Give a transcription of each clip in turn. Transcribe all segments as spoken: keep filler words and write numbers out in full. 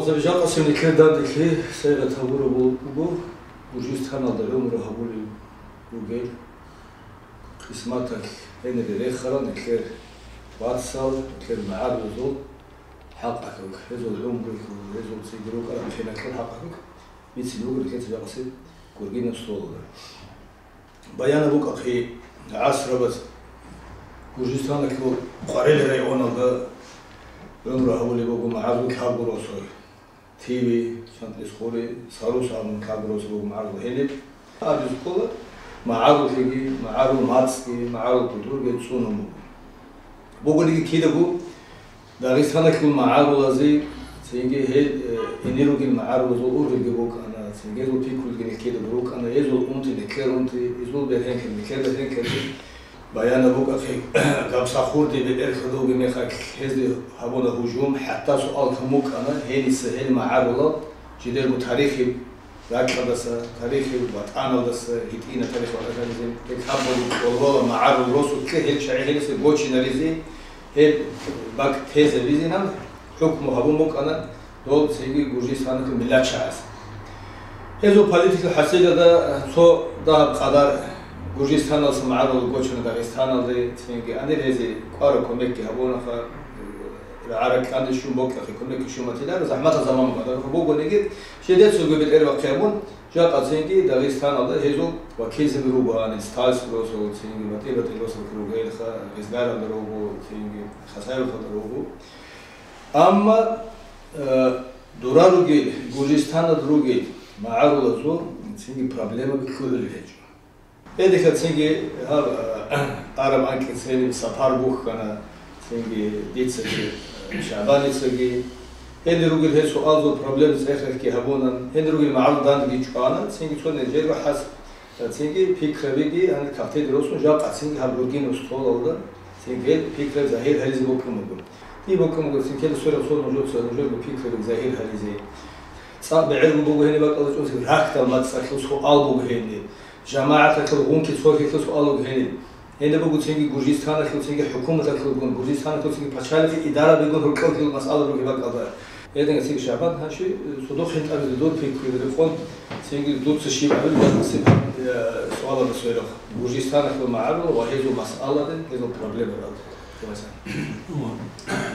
Жакъасеб нилъер данделъи сайгъат гьабураб буго, Гуржистаналда гӀумру гьабулел ругел, къисматалъ гьенире рехарал нилъер вацал, нилъер магӀарулазул хӀакъалъулъ, гьезул гӀумруялъул, гьезул цинги рукӀараб киналъул хӀакъалъулъ бицине буго нилъеца жакъасеб Гургинаб столалда. Баянаб букӀахъе, гӀасрабаз Гуржистаналъул Къварели районалда гӀумру гьабулеб буго магӀарул лъабго росулъ. Тиви, Шантлис хури, Сарус абун лъабго росулъ буго магӀарул гьениб. Абизе ккола, магӀаруллъиги, магӀарул мацӀги, магӀарул культураги цӀунун буго. Бугониги кидаго Дагъистаналъул магӀарулазе, цинги гьел, э, гьенир ругел магӀарулазул ургъелги букӀана, цинги гьезул пикрулги нилъеда рукӀана, гьезул унти нилъер унти, гьезул берхӀенлъи нилъер берхӀенлъи. Баянаб букӀахъе, гамсахурде бетӀер хадубги мехалъ гьезде гьабуна гьужум, хӀатта суал гьамукӀана, гьениса гьел магӀарулал жидерго тарихи ракьалдаса, тарихи ватӀаналдаса, гьитӀина тарих ватӀаналдаса, гьеб хабалъ кӀолбола магӀарул росулъе гьел чагӀи гьениса гочинаризе, гьеб бакӀ тезе бизинан хӀукму гьабун букӀана дол цинги Гуржистаналъул миллатчагӀаз. Гьезул политикал хӀасилалда цо дагьаб къадар Гуржистаналъул магӀарул гочана Дагъистаналде, цинги гьанир гьезе кӀвараб кумекги гьабунаха, рагӀараб кьанде щун бокьахъе кумекги щун батиларо, захӀматаб заман букӀана. Бугониги, жидецаго бетӀербахъе гьабун, жакъа цинги Дагъистаналда гьезул вакилзаби руго гьанир, Стальский росу, цинги БатӀи-БатӀи росу ругелха, Гъизгаралда руго, цинги Хасавюрталда руго. Амма, э, дура ругел, Гуржистаналда ругел магӀарулазул цинги проблемаби кколел гьечӀо. Гьединлъидал цинги гьаб, э, араб анкьица гьениб сапар бухьана, цинги дицаги, э, ШагӀбаницаги. Гьенир ругел гьел суалзул проблем цӀехехъги гьабуна, гьенир ругел магӀарул дандги чӀвана, цинги цо нижерго хӀас-, цинги пикрабиги гьанир кагътиде росун, жакъа цинги гьаб Гургинаб столалда, цинги гьел пикраби загьир гьаризе бокьун буго. Дие бокьун буго, цинги гьел сверухъ цо нужеца, нужерго пикраби загьир гьаризе. ЦӀакъ бегӀергун буго гьениб бакӀалда чӀунси рахьдал мацӀалъул суал буго гьениб. ЖамагӀаталъул гъунки цохӀихьул суал буго гьениб. Гьениб буго цинги Гуржистаналъул цинги хӀукуматалъулгун, Гуржистаналъул цинги пачалихъе идарабигун гьоркьовлъул масъала руги бакӀалда. Гьедин цинги ШагӀбан гьанчи, э, цо духъ хӀинтӀабизе дур пикруе рекъон, цинги дуца щиб абил батӀиса, э, суалалда сверухъ. Гуржистаналъул магӀарул ва гьезул масъаладе, гьезул проблемаялде.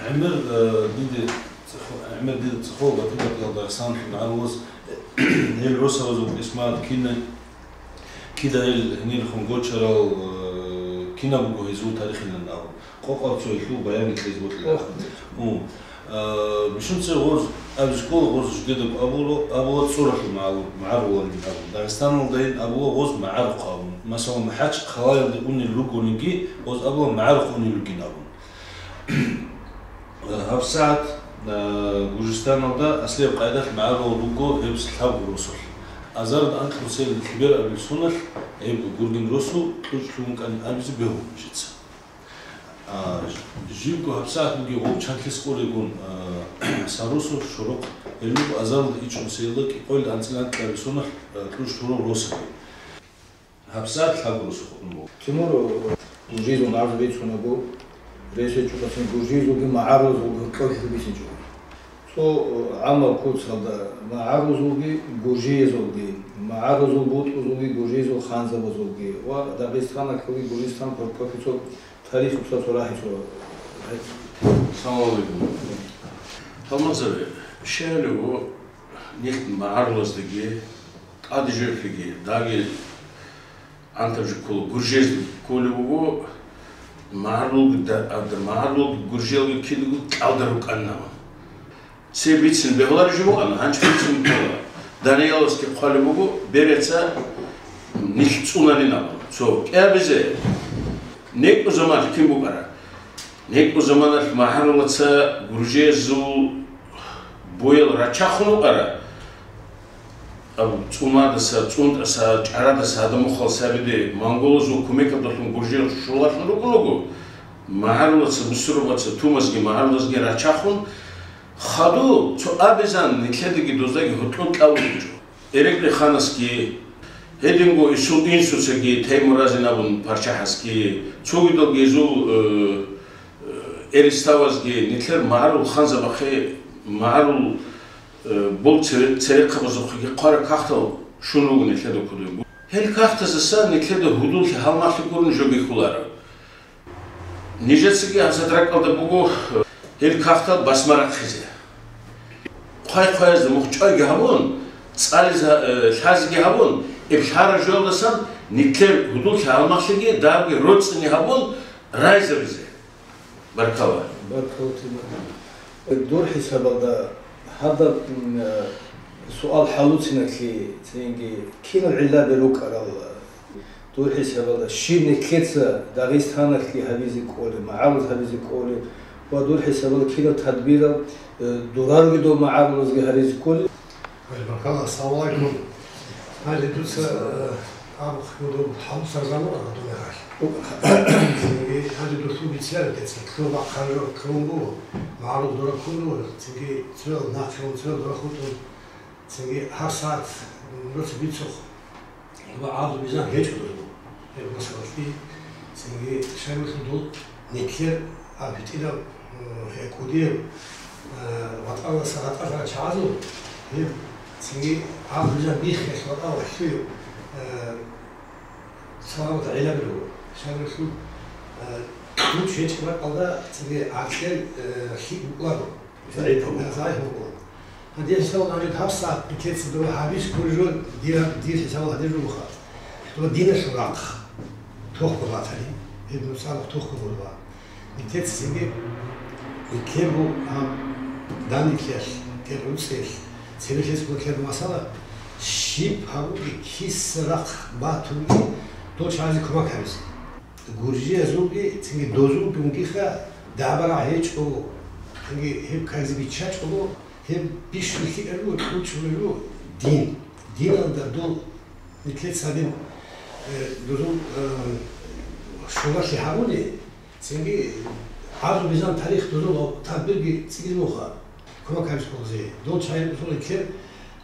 ГӀемер, э, диде цӀехо-, гӀемер дида цӀехо батӀи-батӀиял Дагъистаналъул магӀарулаз, э, гьел росабазул къисмат кина, кида гьел гьенирехун гочарал, э, кинаб буго гьезул тарихилан абун, къокъаб цо гьелъул баян кьезе бокьила. Ох. У, э, бищун цебе гъоз абизе ккола, гъоз жидеда абула, абула цӀуралъул магӀарул-, магӀаруларин абун. Дагъистаналдайин абула гъоз магӀарухъ абун. Масалан, МахӀачхъалаялде унел ругониги, гъоз абула магӀарухъ унел ругин абун. ГьабсагӀат, а, Гуржистаналда аслияб къайдалъ магӀарулал руго гьеб лъабго росулъ. Азарда анкьго цебе лъебераб абил соналъ гьеб Гургин росу кьучӀ лъугьун ккани абизе бегьун жица. А, жибго гьабсагӀат бугеб гъов чанлъи скоригун, а, Сарусов Шорокъ, гьел руго азаралда ичӀун селла кӀикъоялда анцӀила анкьабил соналъ, а, кьучӀ лъурал росаби. ГьабсагӀат лъабго росу хутӀун буго. Тимур, э, гуржизул магӀарул бицунаго, ресечӀо, гуржизулги магӀарулазулги гьоркьоб бицинчӀо. Цо, э, гӀаммаб куцалда магӀарулазулги гуржиязулги, магӀарулазул бутӀрузулги гуржизул ханзабазулги ва Дагъистаналъулги Гуржистан гьоркьоб цо тарих цо, цо рагьи цо. Салам алейкум. Талмацаре, щай гьале, нилъ магӀарулаздаги, тӀаде жоялъеги, даги гӀантаб жо ккола, гуржияздаги кколеб буго, магӀарулги да-, а, да-, магӀарулги гуржиялги киналго кӀалда рукӀана. Цебе бицин бегьулареб жо букӀана, гьанже бицин букӀуна. Данияловский хъвалеб буго, береца нилъ цӀунанин абун. Цо кӀиабизе, некӀу заман кин букӀара. НекӀу заманалъ магӀарулаца гуржиязул боял рачахун вукӀара. Абу, цӀумадаса, цӀунтӀаса, чӀарадаса гьадамухъал сабиде монголазул кумекалдалъун гуржиял щулалъун рукӀун руго, магӀарулаца, бусурбаца, тумазги магӀарулазги рачахун, хадуб цо абизан нилъедаги доздаги гьоркьоб кьабулеб гьечӀо. Эрекъи ханасги, гьединго Исул Инсуцаги, Теймуразин абун парччахӀасги, цогидалги гьезул, э, э, эриставазги, нилъер магӀарул ханзабахъе, магӀарул Э, бол цере-, церехъабазухъеги хъвараб кагътал щун руго нилъеда кодобе. Гьел кагътазасан нилъеда гьудуллъи гьалмагълъи гурин жо бихьуларо. Нижецаги гьабсагӀат ракӀалда буго, э, гьел кагътал басма рахъизе. Хъвай-хъваязда мухъ чӀвайги гьабун, цӀализе, э, лъазеги гьабун, гьеб лъараб жоялдасан нилъер гьудуллъи гьалмагълъиги дагьабги роцӀцӀине гьабун райзабизе. Баркала. Баркала, Тимур. Дур хӀисабалда гьадаб, м, э, суал хӀалуциналъе цинги кинал гӀиллаби рукӀарал, дур хӀисабалда щиб нилъеца Дагъистаналъе гьабизе кколеб, магӀарулаз гьабизе кколеб ва дур хӀисабалда кинал тадбирал, э, дурароги дов магӀарулазги гьаризе кколеб? Баркала, ассаламу алейкум. Гьанже дуца, э, абухъ гьудул хӀалуцарзабура дунягьалъ. Цинги гьанже дур лъугьине бицинареб дица, лъугьа-хъанжо лъугьун буго, магӀарул дора ккун буго, цинги цоял нахъе цоял дора хутӀун, цинги гьабсагӀат, м, дуца бицухъ. Ва гӀадлу мизан гьечӀо дозго. Гьеб масалалъе цинги шайгурелъул дол нилъер аб гьитӀинаб, э, гьекъудияб, э, ватӀалдаса гъатӀалъарал чагӀазул гьеб цинги гӀадлу мизан биххиялъ ватӀа вахлъуе, э, саламат гӀелаб руго. Шайгурелъул, э, лъучӀ гьечӀеб бакӀалда цинги гӀакълъен, э, лъикӀ букӀунаро. ЗагӀипаб. ЗагӀипаб. Гьадин хӀисабалда гьанже гьабсагӀат нилъеца дова гьабизе кколеб жо дир, дир хӀисабалда гьадин ругоха. Дова диналъул рахъ тохкаб батани, гьеб нуцӀа рахъ тохкаб буго. Нилъеца цинги нилъер бу гьаб даниклъиялъ, тӀергӀуцӀиялъ, цебехъ гьечӀеб кколеб масала, щиб гьабуги, киса рахъ батуги, дол чагӀазе кумек гьабизе. Гуржиязулги, цинги дозулги унгиха, дагӀба-рагӀ гьечӀого, цинги гьеб кказе биччачӀого, гьеб бищун лъикӀаб буго, кьучӀулеб буго дин. Диналда дол нилъеца гьадин, э, дозул, э, щулалъи гьабуни, цинги гӀадлу мизан тарих дозул тадбирги цӀикӀкӀине муха, кумек гьабизе кколазе. Дол чагӀи дозул нилъер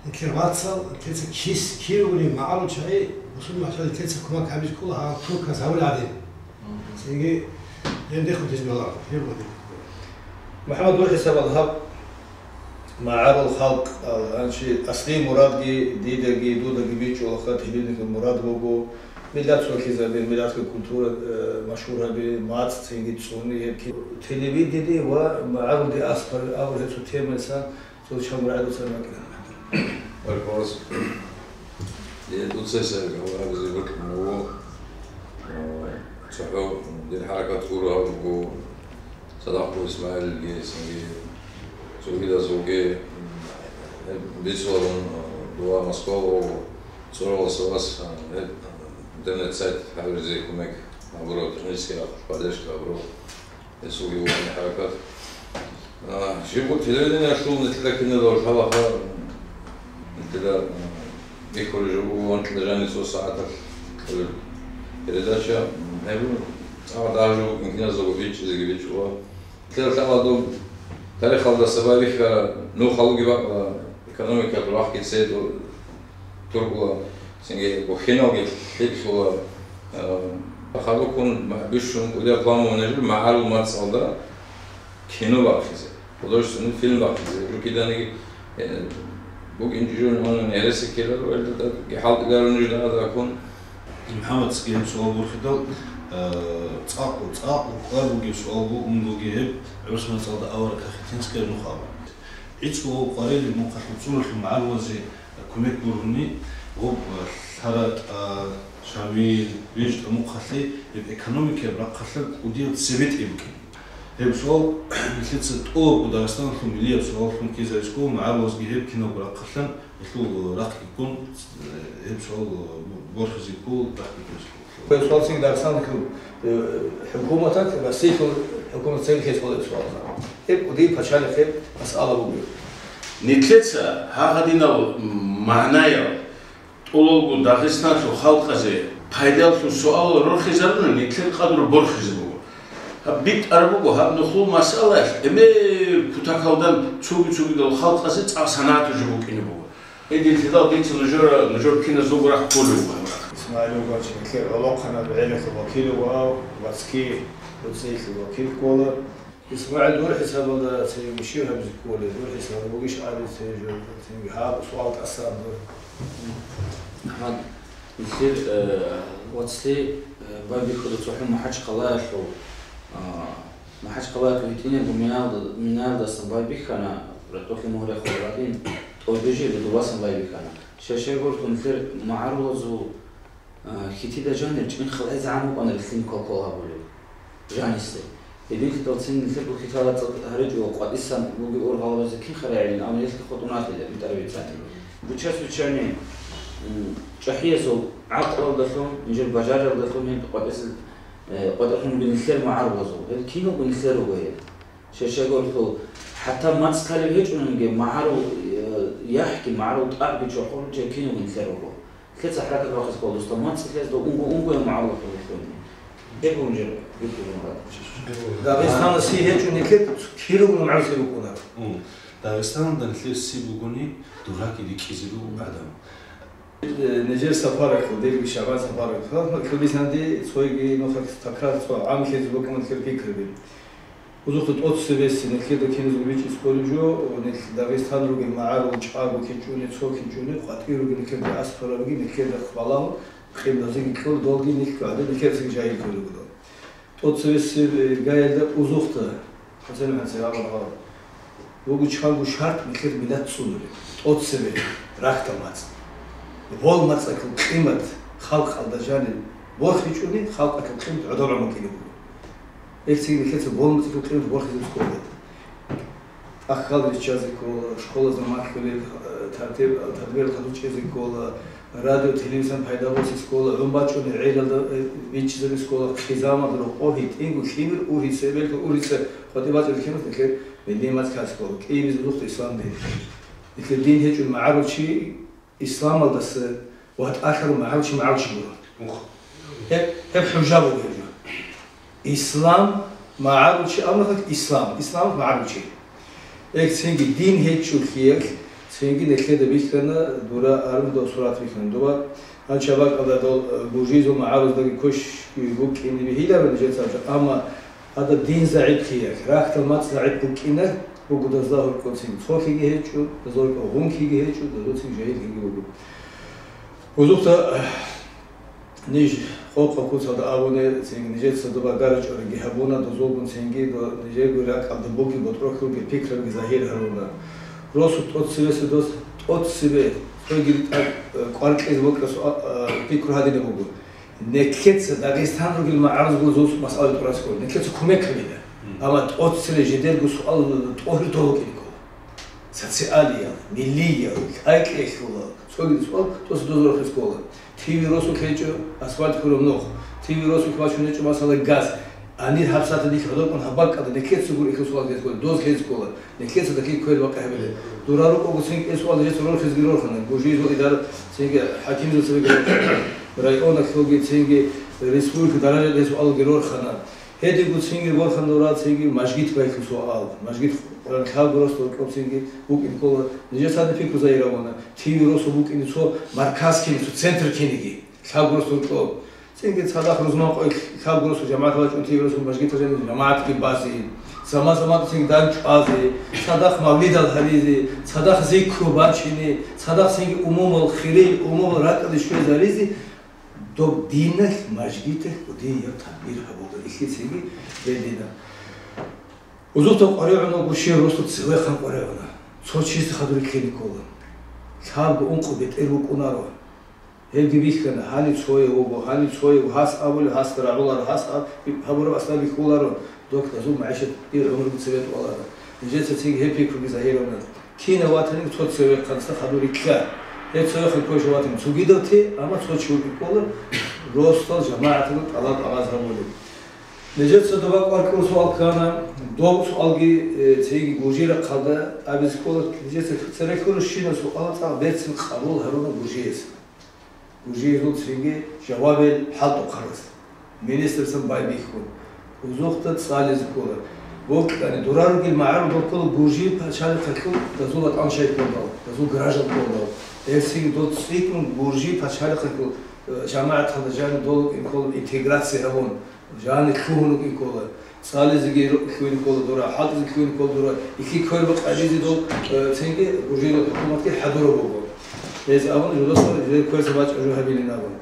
Нилъер вацал, нилъеца кис, кир ругони магӀарул чагӀи, мусулман чагӀи нилъеца кумек гьабизе ккола гьаб турказ гьабулеб гӀадин. Цинги гьеб дехун тижбаларо, гьеб гьадин. МухӀаммад, дур хӀисабалда гьаб магӀарул халкъ, а, гьанчи аслияб мурадги дидаги дудаги бичӀчӀулаха, телевидениялъул мурад буго, миллат цӀалхьизаби, миллаталъул культура, э, машгьур гьаби, мацӀ цинги цӀуни, гьеб ки-, телевидение ва магӀарулги аспар абураб гьесул темаялъ Цо чамрай дуца ракӀина. Баркалла. Е, дуца сай гьаваразе бокьун буго. Э, цохӀо дир хӀаракат гуро гьаб буго. Садахъ Исмаилги, цинги цогидазулги, э, бицунеб, э, дова Москваялъ цӀоралъа вас, э, интернет-сайт гьабизе кумек гьабураб, технический поддержка гьабураб. Гьесулги вукӀине хӀаракат. А, жибго телевидениялъул нилъеда кинаб лъалаха, нилъеда, м, бихьулеб жо буго ванкьила жаниб цо сагӀаталъ кьолеб передача, м, гьеб, а, даже киназего бичӀчӀизеги бичӀчӀула. Нилъеда лъала доб тарихалда сабабихьа нух халуги бакъа экономика рахъги цӀе туркула, цинги бухьиналги лъикӀлъула, э, хадубккун бищун кӀудияб план мунежил магӀарул мацӀалда кино бахъизе, художественный фильм бахъизе, жукиданиги, э, букӀинчӀо жо гьанан гьереси ккеларо, гьелда тӀадги хӀалтӀиларо нуж дагьадаккун. МухӀаммад, цӀикӀкӀараб суал борхидал, э, цӀакъ, цӀакъ кӀвар бугеб суал буго, ун бугеб гьеб, гӀурус мацӀалда авараг Хахетинская нух абун. ГӀицӀго къварилъи мухъалъул цӀуралъул магӀарулазе кумек гурони, гъоб лъара-тӀа, шавил, бежтӀа мухъалъе гьеб экономикаяб рахъалъан кӀудияб цебетӀи букӀин. Гьеб суал нилъеца тӀолабго Дагъистаналъул миллияб суаллъун ккезарисго, магӀарулазги гьеб кинабго рахъалъан гьелъул рахъги ккун, гьеб суал борхизе ккола, тӀахьги ккезе ккола. Гьеб суал цинги Дагъистаналъул, э, хӀукуматалъ, Россиялъул хӀукуматалъ цинги ккезе ккола гьеб суал. Гьеб кӀудияб пачалихъе масъала буго. Нилъеца гьагъадинал магӀнаяб тӀолабго Дагъистаналъул халкъазе пайдалъун суалал рорхизаруна, нилъер къадру борхизе буго. Гьаб битӀараб буго, гьаб нухлул масъалаялъ гӀемер кутакалдан цоги-цогидал халкъазе цӀакъ санагӀат жо букӀине буго. Гьединлъидал дица нужера, нужер киназулго рахъ кколеб буго гьаб рахъ. Исмаил Угач, нилъер гӀолохъанаб гӀелалъул вакил вугев, вацги, нуцӀиялъул вакил ккола. ИсмагӀил, дур хӀисабалда цинги щиб гьабизе кколеб, дур хӀисабалда бугищ абизе цинги гьаб суал тӀасан дур. Гьад, нилъер, э, вацлъи, э, байбихьуда цохӀо МахӀачхъалаялъул, а, МахӀачхъалаялъул гьитӀинабго минаялда-, минаялдасан байбихьана, ратӀлъи мугьрехъул гьадин, тӀолбижи дудуласан байбихьана. Щай-щайгурелъул нилъер магӀарулазул А, хьитида жанир чӀинхъал гӀезегӀан букӀана рилълъин квалквал гьабулев жанисе. Гьединлъидал цин нилъерго хьитала цӀад гьаричӀо къватӀисан бугеб ор гъалабазе кинха рагӀилин, амма гьелъги хутӀун ратила битӀараб бицани. Гучас-вичани, м, чӀахӀиязул гӀакълалдалъун, нижер бажариялдалъун гьел къватӀизе, э, къватӀирхъун бугеб нилъер магӀарулазул. Гьел киналго нилъер руго гьел. Щай-щайгурелъул, хӀатта мацӀ ккалеб гьечӀониги, магӀарул, э, яхӀги, магӀарул тӀагӀги чорхолъун чи киналго нилъер руго. Лъеца хӀаракат бахъизе ккола, досда мацӀ лъезда унго-унгоян магӀарулахъе вихьуни. Гьеб гьунжер вихьулин рад. Дагъистаналъ гьечӀо нилъер киругун магӀарулъе букӀуна. М. Дагъистаналда нилъер си бугони, дуракиде кӀизе руго гӀадамал. Э, нижер сапарахъ, дирги ШагӀбан сапарахъ, хабисанди цойги нухалъ такрар цо гӀамлъизе букӀуна нилъер пикруби. Узухъе тӀоцебесеб нилъеда киназго бичӀчӀизе кколеб жо, нилъ Дагъистан ругел магӀарул чӀаго кичӀони, цо кичӀони, къватӀир ругел нилъер диаспора ругел, нилъеда балагьун, къимдазеги кьур, долги нилъго гӀадин, нилъер цинги жагьил кколеб буго. ТӀоцебесеб, э, гаялда узухъда, хӀасил-хӀасил абураб буго чанго шартӀ нилъер миллат цӀунулеб, тӀоцебе рахьдал мацӀ. Гъол мацӀалъул къимат халкъалда жаниб борхичӀони, халкъалъул къимат гӀодор гӀумру кӀине буго. Гьелъ цинги нилъеца гъол мацӀалъул къимат борхизе ккола. ТӀахьал риччазе ккола, школазда малъулел, э, тартиб-, тадбирал хадуб чӀезе ккола, радио, телевизоралъ пайда босизе ккола, гӀун бачӀунеб гӀелалда, э, бичӀчӀизабизе ккола, хъизамалда рокъов гьитӀинго лъимер ургьице, белки ургьице къватӀибе бачӀараб лъимер нилъер миллият мацӀ кколеб ккола. КӀиабизе узухъе ислам дин. Нилъер дин гьечӀун магӀарул чи, исламалдаса ватӀалъарав магӀарул чи магӀарул чи гуро. Ух. Гьеб, гьеб хӀужа буго гьеб жо. Ислам магӀарул чи абуна, ислам, ислам магӀарул чи. Эх, цинги дин гьечӀолъиялъ, цинги нилъеда бихьана, дура армудал сурат бихьана. Дуба гьанча бакӀалда дол, э, гуржизул магӀаруздаги квеш букӀине бихьиларо нижеца, амма гьадаб дин загӀиплъиялъ, рахьдал мацӀ загӀип букӀина, буго дазда гьоркьоб цинги цо хьиги гьечӀо, дазда гьоркьоб гъун хьиги гьечӀо, дазда цинги жагьил хьиги буго. Гьезухъа, э, ниж къокъа куцалда абуни, цинги нижеца дуба гарачӀориги гьабуна, дозулгун цинги до-, нижерго ракӀалда буги ботӀрохьулги пикрабги загьир гьаруна. Росу тӀоцебесеб дос тӀоцебе цойги тӀад, э, кӀвар кьезе бокьа суал, э, пикру гьадинаб буго. Нилъеца Дагъистан ругел магӀарулазул масъала тӀурас ккола. Нилъеца кумек гьабила. Мгм. Амма тӀоцебе жидерго суал тӀогьир долукӀине ккола. Социалиял, миллиял, лъай-кьешлъулал, цогидал суал тӀоцебе дозул рахъизе ккола. Тиви росулъ гьечӀо, асфальт хьураб нух. Тиви росулъ бачун гьечӀо, масала, газ. Гьанир гьабсагӀаталда нилъ гьодоркьун гьаб бакӀалда нилъеца гур ихьа суал гьез ккола. Доз гьез ккола. Нилъеца дакил кквер бакъи гьабиле. Дура рукӀого цинги суал гьечӀо, рорхизги рорхана. Гуржизул идара цинги хӀакимзул цебеги рорхана. Районалъулги цинги республика даражаялда суалги рорхана. Гьедигу цинги борхана дура цинги мажгит байхьу суал. Мажгит Къуран лъабго росу рукӀоб цинги букӀин ккола. Нижеца гьадин пикру загьир гьабуна. Тиви росу букӀине цо марказ кине, цо центр кинеги. Лъабго росу рукӀоб. Цинги цадахъ рузман къоялъ лъабго росу жамагӀат бачӀун тиви росу мажгиталъ жаниб жамагӀатги базе. Заман-заман цинги дандчӀвазе, цадахъ мавлидал гьаризе, цадахъ зикру бачине, цадахъ цинги умумул хириял, умумул ракӀалде щвезаризе. Доб диналъ мажгиталъ кӀудияб тадбир гьабула, илъицаги гьедина. Узухъа къваригӀуна гуржиял росу цевехъан къваригӀуна. Цо чиясда хадур ккене ккола. Лъабго ункъо бетӀер букӀунаро. Гьебги бихьана, гьаниб цояв вуго, гьаниб цояв гьас абулеб, гьасда рагӀуларо, гьас аб-, гьабураб асда бихьуларо. Доб дазул магӀишат, дир гӀумруги цебетӀ валара. Нижеца цинги гьеб пикруги загьир гьабуна. Кинав ватаниги цо цевехъанасда хадур рилълъа. Гьеб цевехъан кколев ватани цогидав те, амма цо чи вукӀин ккола, росдал жамагӀаталда тӀалаб-тӀагъаз гьабулеб. Нижеца доба кӀвар кьур суал ккана, доб суалги, э, цинги гуржи рахъалда абизе ккола, нижеца цере ккурщинаб суал цӀакъ берцин къабул гьаруна гуржияс. Гуржиязул цинги жавабил хӀалтӀухъарас, министрцин байбихьун, узухъда цӀализе ккола. Бокьани, дура ругел магӀарул боккола гуржи пачалихъалъул дазул ватӀан щай кколдал, дазул граждан кколдал. Гьелъ цинги дол цӀикӀкӀун гуржи пачалихъалъул, э, жамагӀаталда жаниб дол вукӀин ккола интеграция гьабун, жаниб лъугьун вукӀин ккола. Цализеги лъугьин ккола дура, хӀалтӀизе лъугьин ккола дура, ихи квербакъ гьабизе дол, э, цинги гужида хӀукуматги хӀадураб буго. Гьез абун, жодоса жер кверса бачӀа жо гьабилин абун.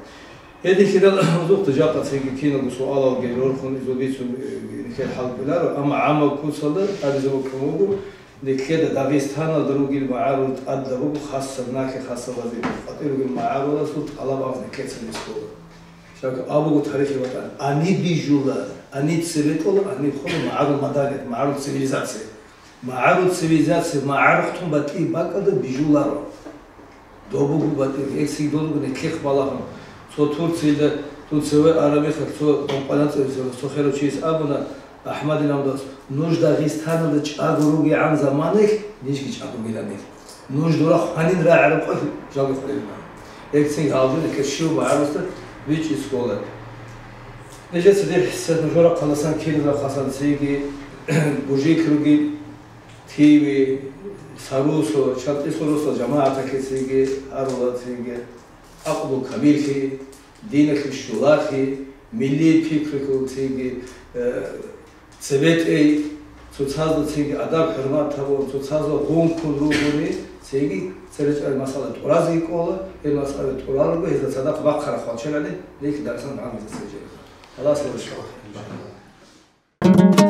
Гьединлъидал узухъе жакъа цинги киналго суалалги рорхун изул бицун, э, нилъер хӀал кӀоларо, амма гӀаммаб куцалда абизе бокьун буго, нилъеда Дагъистаналда ругел магӀарул тӀадаб буго, хасаб нахъе хасабазе къватӀир ругел магӀаруласул тӀалаб абизе нилъеца рес ккола. Щайгурелъул абуго тарихи ватӀан, гьаниб бижула, гьаниб цебетӀула, гьаниб хола магӀарул маданият, магӀарул цивилизация. МагӀарул цивилизация, магӀарухъ тун батӀи бакӀалда бижуларо. Доб буго батӀи, гьесие доб буго нилъехъ балагьун. Цо Турциялда тун цеве араб мехалъ цо компанацӀазе, цо херав чияс абуна, АхӀмадил гьавдас, нуж Дагъистаналда чӀаго ругегӀан заманаялъ, нижги чӀаго ругилан. Нуж дора хванин рагӀараб къо жалги хвалилан. Гьеб цинги гьалжун, гьеб щив багӀарулъа бичӀчӀи скола. Нижеца дир хӀисаб нуж рахъаласан киназда хъасан цинги, Гужикруги, Тиви, Сарусо, Чантисо росла жамагӀаталъе цинги, гьарула цинги, гӀакълу камиллъи, диналъе щулахъи, милли пикрухъе цинги, э, цебетӀей, цоцазда цинги адаб-хӀурмат гьабун, цоцазда гъункун ругони, цинги церечӀай масъала тӀуразе кӀола, гьеб масъала тӀурал руго, гьезда цадахъ бахъараб хвалчагӀани, нилъ дарсан гӀамрузеца жеха. Халас, валлагь.